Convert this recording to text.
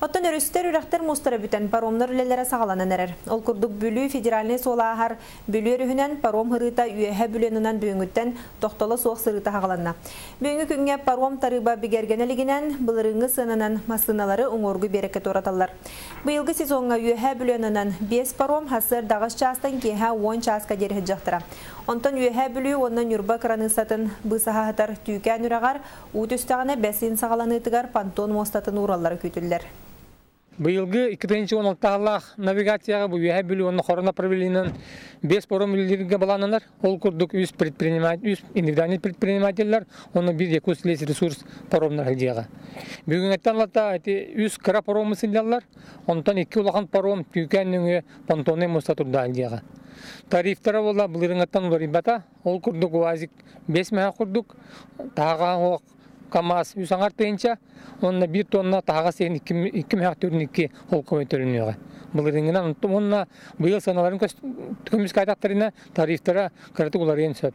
Оттон өрүстэр, үрэхтэр муустара бүтэн, паромнар үлэлэрэ саҕаланан эрэр. Ол курдук Бүлүү федеральнай суол ааһар Бүлүү өрүһүнэн паром һырыыта Үөһэ Бүлүөнунан бүгүҥҥүттэн тохтоло суох сырыыта саҕаланна. Бүгүҥҥү күҥҥэ паром тарыыба бигэргэнэ илигинэн, былырыыҥҥы сыананан массыыналары уҥуоргу биэрэккэ туораталлар. Быйылгы сезоҥҥа Үөһэ Бүлүөнунан 5 паром сарсыарда 8 чаастан киэһэ 10 чааска диэри сылдьыахтара. Онтон Үөһэ Бүлүү уонна Ньурба кыраныыссатын быысаһа сытар Түүкээн үрэҕэр уу түстэҕинэ бэс ыйын саҕаланыытыгар понтон муостатын уураллара күүтүллэр. Быйылгы 2016 сыллаах навигацияҕа бу Үөһээ Бүлүү уонна Хоро направлениенан 5 паром үлэлииргэ былааннанар. Ол курдук үс предприниматель, үс индивидуальный предпринимателлэр уонна биир Якутск ресурс паромнар сылдьыаҕа. Бүгүҥҥэттэн ылата ити үс кыра парому сылдьаллар, онтон икки улахан паром Түүкээн нөҥүө понтоннай муоста турда сылдьыаҕа. Тарифтара буолла былырыҥҥаттан уларыйбата. Ол курдук УАЗик 5 мэһэ курдук, таһаҕа оһох КАМАЗ үс аҥар тыһыынча уонна биир тонна таһаҕас иһин икки мөһөх төрүн икки холкуой төлөнүөҕэ. Былырыыҥҥынан уонна быйыл сыаналарын көмүскээтахтарына тарифтара кыратык уларыйан сөп.